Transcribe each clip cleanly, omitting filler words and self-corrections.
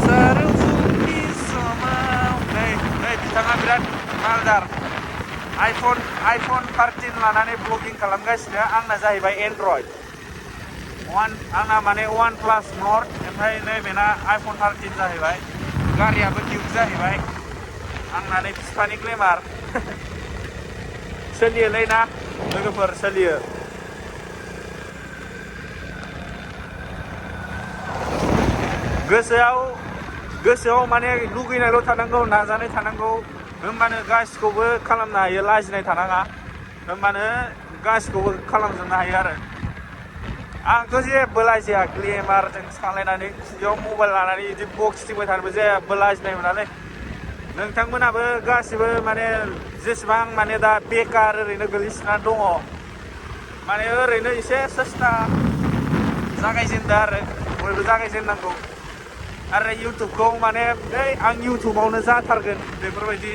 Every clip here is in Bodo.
Sarfukki समाव नै बिथाङा बिराद मालदार iPhone 13 लानानै ब्लगिं खालामगासिनो आंना जाहैबाय एन्ड्रइड आंना माने OnePlus Nord ओमफ्राय नैबेना iPhone 13 जाहैबाय गारियाबो डिउक जाहैबाय आंना नै बिफानि ग्लेमार सोलियोलै ना लोगोफोर सोलियो गोसोआव माने लुगैनायल' थानांगौ नाजानाय थानांगौ होमबानो गासिखौबो खालामनो हायो लाजिनाय थानाङा होमबानो गासिखौबो खालामजोबनो हायो आरो आंथ' जेबो लाजिया ग्लेमारजों सालायनानै खुगायाव मबाइल लानानै बिदि बक्स गिदिंबाय थानोबो जेबो लाजिनाय मोनालै नोंथांमोनाबो गासिबो माने जेसेबां माने दा बेकार ओरैनो गोलैसोनानै दङ माने ओरैनो एसे सेस्था जागायजेनदो आरो बयबो जागायजेननांगौ आरो इउटुबखौ माने आं इउटुबावनो जाथारगोन बेफोरबायदि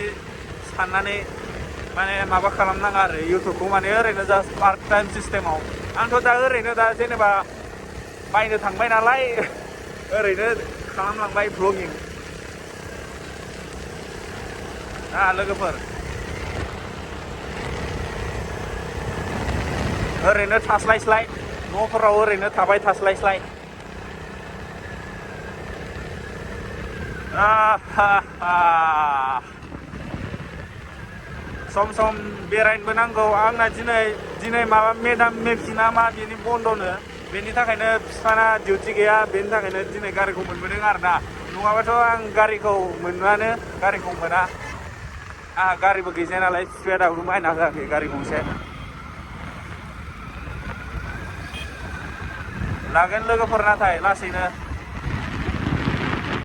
साननानै माने माबा खालामनाङा आरो इउटुबखौ माने ओरैनो जास्ट पार्ट टाइम सिस्टेमाव आंथ' दा ओरैनो दा जेनेबा बायनो थांबाय नालाय ओरैनो खालामलांबाय ब्लगिं लोगोफोर ओरैनो थास्लायस्लाय न'फोराव ओरैनो थाबाय थास्लायस्लाय सम सम बेरायनोबो नांगौ आंना दिनै माबा मेदाम मेफि ना मा बेनि बन्द'नो बेनि थाखायनो बिफाना डिउटि गैया बेनि थाखायनो दिनै गारिखौ मोनबोदों आरो ना नङाबाथ' आं गारिखौ मोना आंहा गारिबो गैजाया नालाय बिफाया दाबो बायना होआखै गारि गंसे लागोन लोगोफोर नाथाय लासैनो